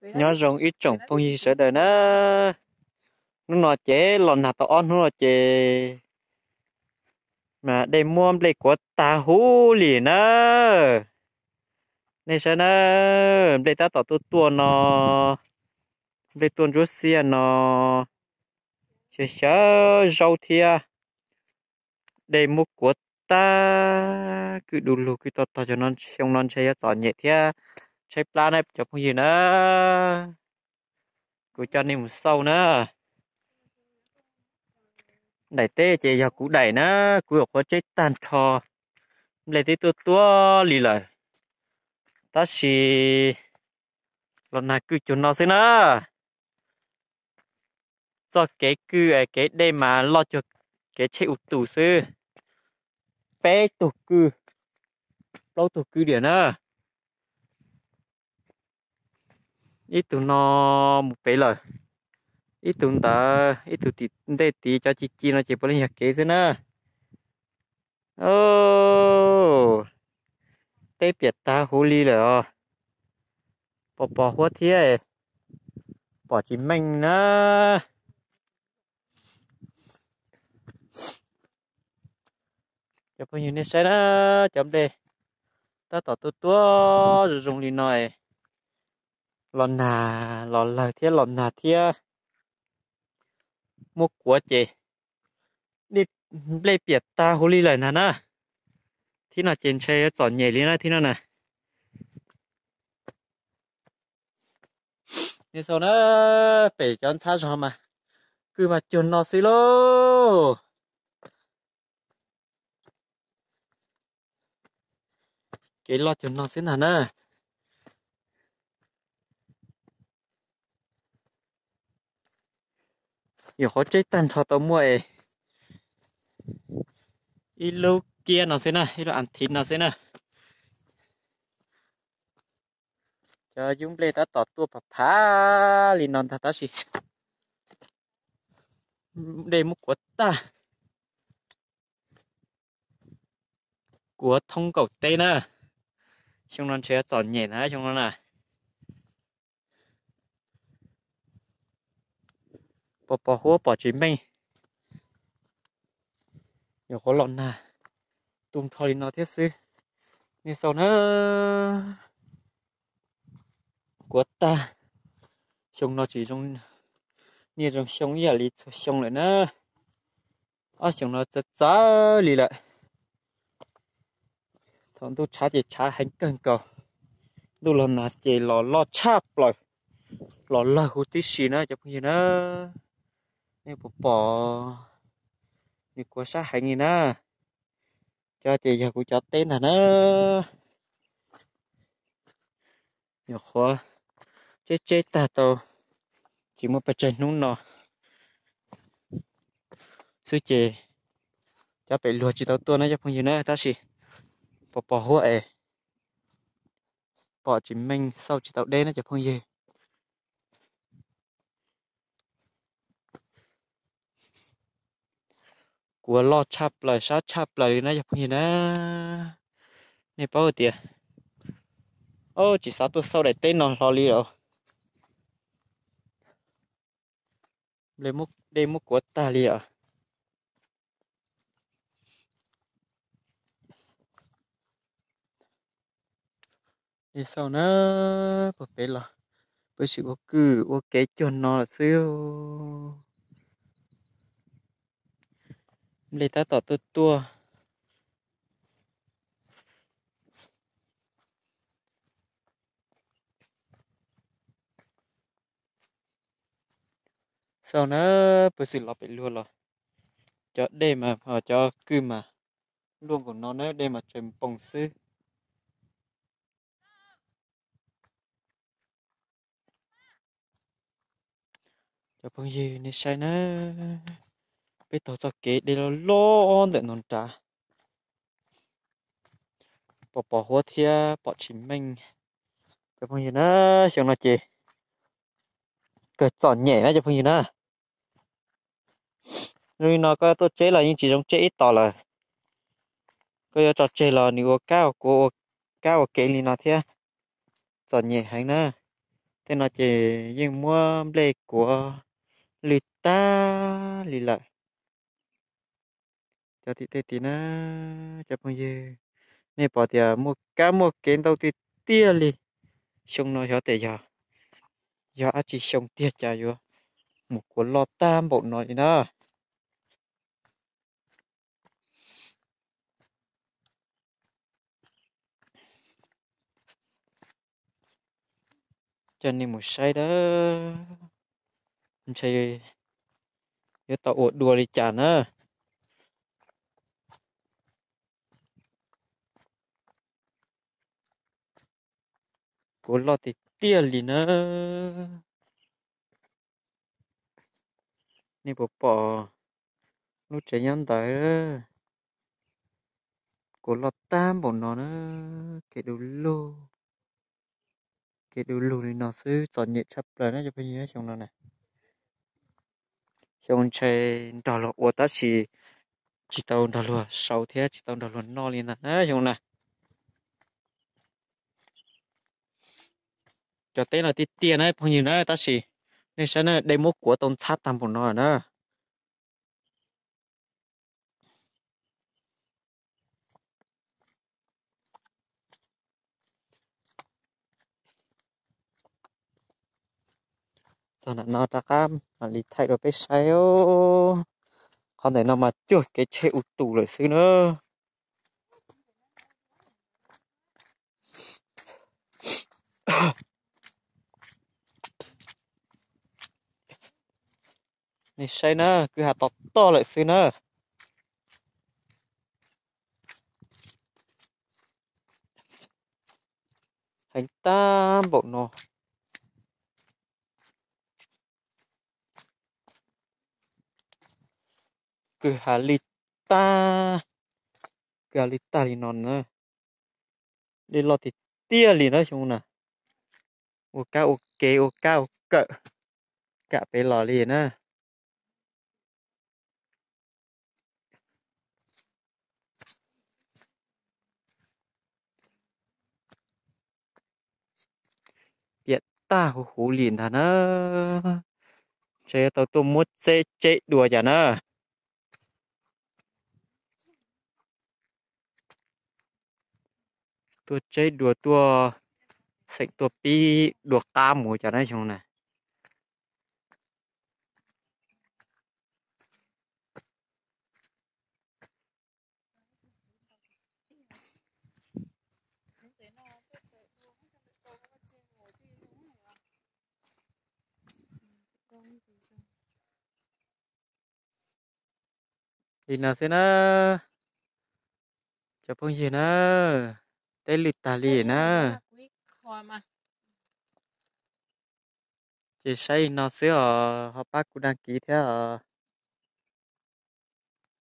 Nyob zoo ib tsoom phooj ywg sawv daws na. Hnub no ces los nag tau ob hnub no ces mas dej muab nplej kuav tag huv li na. Nej saib na, nplej tab tom tuaj tuaj no, nplej tuaj ntsuab xiab no, xyov xyov zaub thiab. Dej muab kuav tag, kwj du lug kwj tog tog, xyoo no ntshe yuav txom nyem thiab tshaib plab na cov phooj ywg na. Kuv coj nej mus xauj na. Daim teb ces yog kuv daim na, kuv yuav qhuav tseb tag nrho, nplej twb tuaj tuaj li lawm, tab sis los nag kwj cuag no xwb na. Txoj kev kwj kev dej mas loj cuag kev tsheb u tus xwb, peb tug kwj, plaub tug kwj diam na. Ib tug no mus pem lawm, ib tug ntawd, ib tug tim ntej tid, cov ci ci no ces puav leej yog kev xwb na. Teb piam tag huv li lawm os, pos pos huab thiab, pom tsis meej na. Cov phooj ywg nej saib na, cov nplej tab tom tuaj tuaj zoo zoo li no, los nag los lawg thiab los nag thiab, muab kuav ces nplej piam tag huv li lawm ntag na. Thib no ces ntshe yuav txom nyem li na thib no na. Nej xauj na, pem cov ntxhab zog mas kwj mas cuag no xwb lauj. Kev loj cuag no xwb ntag na. Yuav qhuav tseb tag nrho tau muaj ib lub kiab no xwb na, ib lub as thiv no xwb na. Cov yub nplej tab tom tuaj phav phav li no ntag tab sis dej muab kuav tag, kuav thoob nkaum teb na. Xyoo no ntshe txom nyem na xyoo no na. Pos pos huab pom tsis meej, yuav qhuav los nag tu nrho li no thiab xwb. Nej xauj na, kuav tag. Xyoo no tsis zoo, niaj zoo xyoo ib yam li txhua xyoo lawm na. Ob xyoos no txawv txawv li lawm. Thaum ntuj tshav ces tshav heev kawg nkaus, ntuj los nag ces los loj tshaj plaws, los lawg huv tib si na cov phooj ywg na. Nej puas pom, nws kuav sab heev li na. Cov ces yog kuv cov teb ntag na. Nyuam qhuav tseb tseb tag tau tsis muaj pes tsawg hnub no xwb ces cov pem luag tsis tau tuaj na cov phooj ywg na, tab sis pos pos huab es pom tsis meej xauj tsis tau deb na cov phooj ywg. Kuav loj tshaj plaws sab tshaj plaws li na cov phooj ywg na. Nej paub tias, tsis xav tuaj xauj daim teb no hlo li lawm. Dej muab kuav tag li os. Nej xauj na, puag pem los peb sim ua kwj ua kev cuag no lawm xwb. Nplej tab tom tuaj tuaj. Xauj na, puag xwm los pem luag los cov dej mas, cov kwj mas luaj nkaus no na, dej mas tseem npoos xwb. Cov phooj ywg nej saib na, peb taug txoj kev dej loj loj ntawm no nrad, pos pos huab thiab pom tsis meej. Cov phooj ywg na, xyoo no ces kawg txom nyem na cov phooj ywg na. Zoo li no koj tuaj tseb los yeej tsis zoo tseb ib tos lawm. Koj yuav tso tseg los nws ua kab ua kuav ua kab ua kev li no thiab. Txom nyem heev na. Tej no ces yeej muab nplej kuav lwj tag li lawm. Cov tim tej tid na, cov phooj ywg, nej pom tias muaj kab muaj kev ntau tiag tiag li. Xyoo no xyov tias yog, yog dab tsi xyoo tiag cas yuav mus kuav loj tag npaum no li na. Coj nej mus saib dab, ntshe yuav tau ua dua li cas na. Kuav loj tiag tiag li na. Nej puas pom lub tsev nyob ntawd? Kuav loj tag npaum no na, kev du lug, kev du lug li no xwb txom nyem tshaj plaws na cov phooj ywg, xyoo no na. Xyoo ntshe nrog luag ua tab sis tsis tau nrog luag sau thiab tsis tau nrog luag noj li ntag na xyoo na. Cov teb no tiag tiag na phooj ywg na, tab sis nej saib na, dej muab kuav tau ntxhab tag npaum no na. Txog ntawm no rov qab mam li thaij rau peb saib. Qhov ntawm no mas cuag kev tsheb ua tus lawm xwb na. Nej saib na, kwj ha to toj lawm xwb na. Heev tag npaum no. Kwj ha li tag, kwj ha li tag li no na. Dej loj tiag tiag li na xyoo na. Ua kab ua kev ua kab ua kawm kam pem los li na. Piam tag huv huv li ntag na. Ntshe yuav tau tuaj muab tseb dua cas na. Tuaj tseb dua, tuaj xeem tuaj pib dua qab mus cas na xyoo na. Li no xwb na, cov phooj ywg na, teb lwj tag li na. Ces saib li no xwb os, ho pab kuv đăng ký thiab os.